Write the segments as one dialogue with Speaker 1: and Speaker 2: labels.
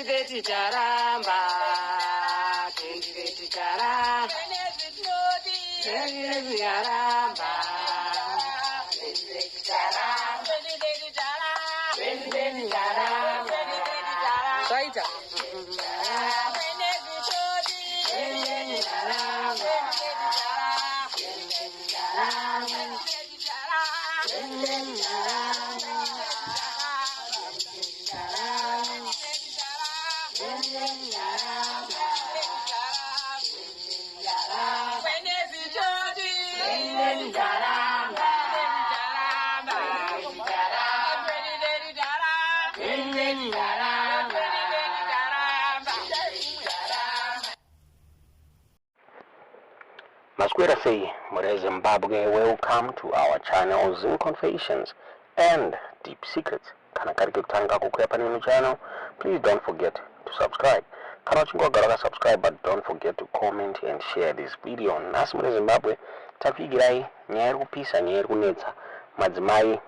Speaker 1: 2030 charamba, 2030 charamba, 2030 charamba, 2030 charamba, 2030 charamba.
Speaker 2: Zvaita.
Speaker 3: Maswera sei mhuri Zimbabwe, welcome to our channel, Zim Confessions and Deep Secrets. Kana kari kekutanga kukuya pane channel, please don't forget to subscribe. Kana uchinge wagara wakasubscribe, but don't forget to comment and share this video. Nhasi mhuri Zimbabwe takuigirai nyaya iri kupisa, nyaya iri kunetsa madzimai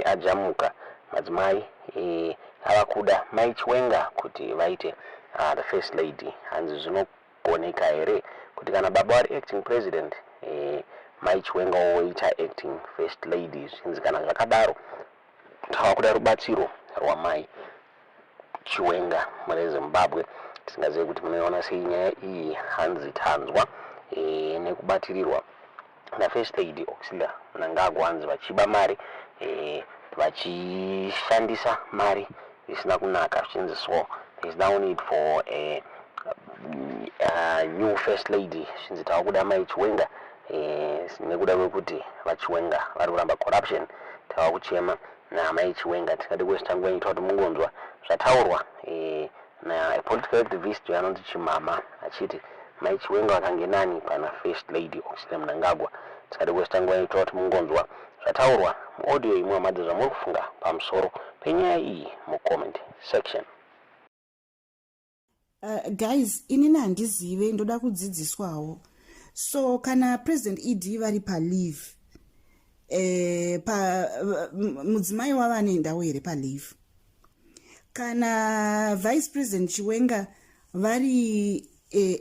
Speaker 3: ajamuka. Madzimai ava kuda Mai Chiwenga kuti vaite the first lady. Hanzi zvinogoneka here kuti kana baba vari acting president, Mai Chiwenga woita acting first lady? Zvinzi kana zvakadaro tava kuda rubatsiro rwaMai Chiwenga. Mune Zimbabwe, tisingazivi kuti munoiona sei nyaya iyi. Hanzi tanzwa nekubatirirwa nafirst lady Auxilia Mnangagwa, hanzi vachiba mari, vachishandisa mari isina kunaka. Zvichinzi so there is now need for a new first lady. Zvinzi tava kuda Mai Chiwenga nekuda kwekuti vaChiwenga vari kuramba corruption. Tava kuchema naMai Chiwenga. Tingade kuwesta nguva inoita kuti mungonzwa zvataurwa napolitical activist anonzi Chimama, achiti Mai Chiwenga vakange nani pana First Lady Auxilia Mnangagwa. Tingade kuwesta nguva inoita kuti mungonzwa zvataurwa muaudio imwe. Hamadzi, zvamuri kufunga pamusoro penyaya iyi mucomment section.
Speaker 4: Guys, inini handizive, ndoda kudzidziswawo. So kana President ED vari paleave, pa mudzimai wavo anoendawo here paleave? Kana Vice President Chiwenga vari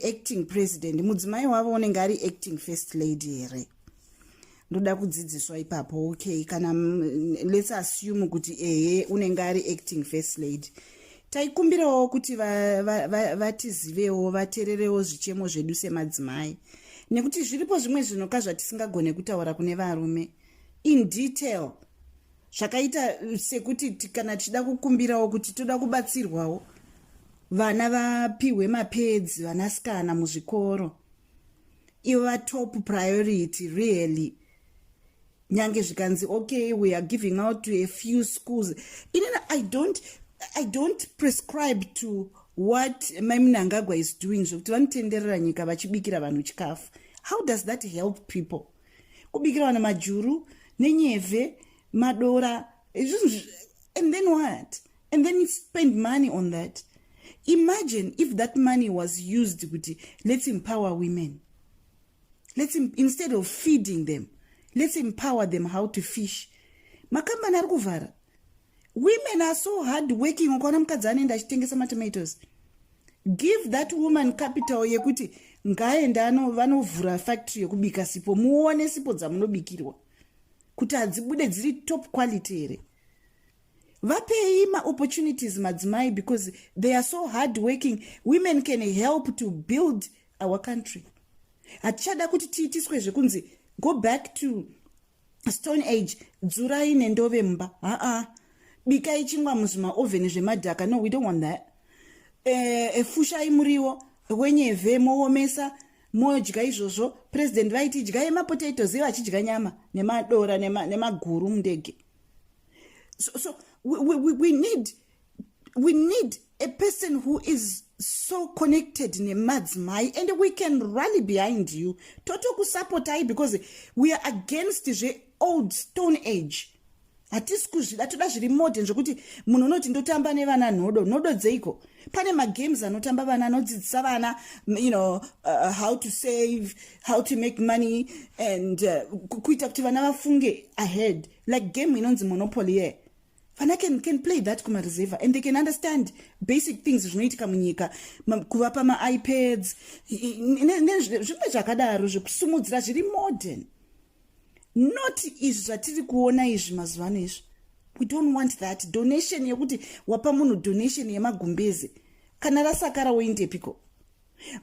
Speaker 4: acting president, mudzimai wavo unenge ari acting first lady here? Ndoda kudzidziswa ipapo. Okay, kana let's assume kuti ehe, unenge ari acting first lady, taikumbirawo kuti vatizivewo, vatererewo zvichemo zvedu semadzimai, nekuti zviripo zvimwe zvinoka zvatisingagone kutaura kune varume in detail, zvakaita sekuti kana tichida kukumbirawo kuti toda kubatsirwawo, vana vapiwe mapads, vanasikana muzvikoro, iva top priority really. Nyange zvikanzi okay, we are giving out to a few schools, inini I don't prescribe to what Mai Mnangagwa is doing, zvokuti vanotenderera nyika vachibikira vanhu chikafu. How does that help people, kubikira vanhu majuru nenyevhe, madora, and then what? And then you spend money on that. Imagine if that money was used kuti let's empower women, let's instead of feeding them, let's empower them how to fish. Makambani ari kuvhara. Women are so hard working. Ukaona mukadzi anoenda achitengesa matomatoes, give that woman capital yekuti ngaende vanovhura factory yekubika sipo, muone sipo dzamunobikirwa kuti hadzibude dziri top quality here. Vapei maopportunities madzimai, because they are so hard working. Women can help to build our country. Hatichada kuti tiitiswe zvekunzi go back to stone age, dzurai nendove mumba, haa, bikai chingwa muzvimaovheni zvemadhaka. No, we don't want that. Fushai muriwo wenyevhe, moomesa, modya izvozvo. President vaiti dyai mapotatoes, ivo achidya nyama nemadora nemaguru mundege. So we need a person who is so connected nemadzimai, and we can rally behind you, totokusapotai, because we are against zveold stone age. Hatisi kuzvida, toda zviri modern, zvokuti munhu unoti ndotamba nevana nhodo. Nhodo dzeiko? Pane magames anotamba vana, anodzidzisa vana how to save, how to make money and kuita kuti vana vafunge ahead, like game inonzi Monopoly ye. Vana can play that kumareserva and they can understand basic things zvinoitika munyika, kuvapa maiPads nezvimwe zvakadaro zvekusumudzira zviri modern, not izvi zvatiri kuona izvi mazuva ano izvi. We don't want that donation yekuti wapa munhu donation yemagumbezi, kana rasakara woindepiko?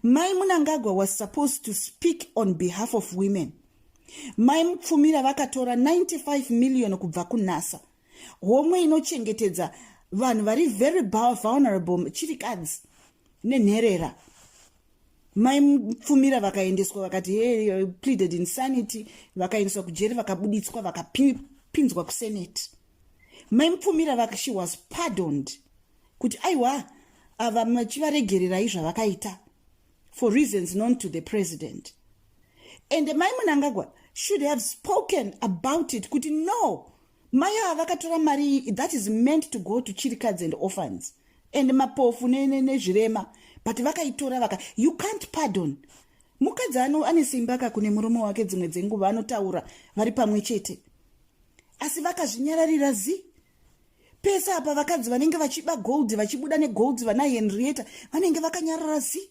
Speaker 4: Mai Mnangagwa was supposed to speak on behalf of women. Mai Mupfumira vakatora 95 million kubva kuNSSA, homwe inochengetedza vanhu vari very vulnerable, chirikadzi nenherera. Mai Mupfumira vakaendeswa, vakati hey, pleaded insanity, vakaendeswa kujeri, vakabuditswa, vakapinzwa kuSenate. Mai Mupfumira, she was pardoned kuti aiwa, ava machivaregererai zvavakaita for reasons known to the president. And mai Mnangagwa should have spoken about it kuti no, mai ava vakatora mari that is meant to go to chirikadzi and orphans and mapofu nezvirema, but vakaitora vaka. You can't pardon mukadzi ane simba ka kune murume wake. Dzimwe dzenguva anotaura vari pamwe chete, asi vakazvinyararira zi pese apa. Vakadzi vanenge vachiba gold, vachibuda negold, vana Henrietta vanenge vakanyarara zi.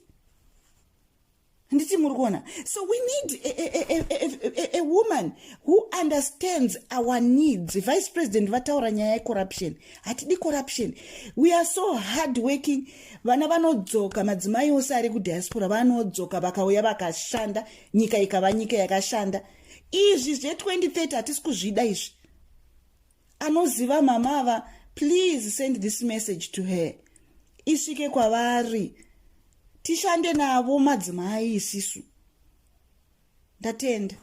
Speaker 4: Handiti muri kuona? So we need a woman who understands our needs. Vice President vataura nyaya yecorruption. Hatidi corruption. We are so hard working. Vana vanodzoka, madzimai ose ari kudiaspora vanodzoka, vakauya vakashanda, nyika ikava nyika yakashanda. Izvi zve2030 hatisi kuzvida izvi. Anoziva mama ava, please send this message to her, isvike kwavari, tishande navo madzimai isisu. Ndatenda.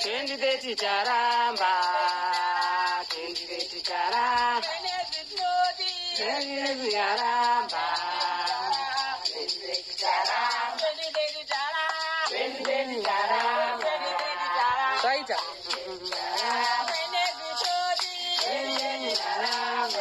Speaker 1: 2030 charamba, 2030 charamba, 2030 charamba, 2030 charamba, 2030 charamba.
Speaker 2: Zvaita.
Speaker 1: 2030 charamba.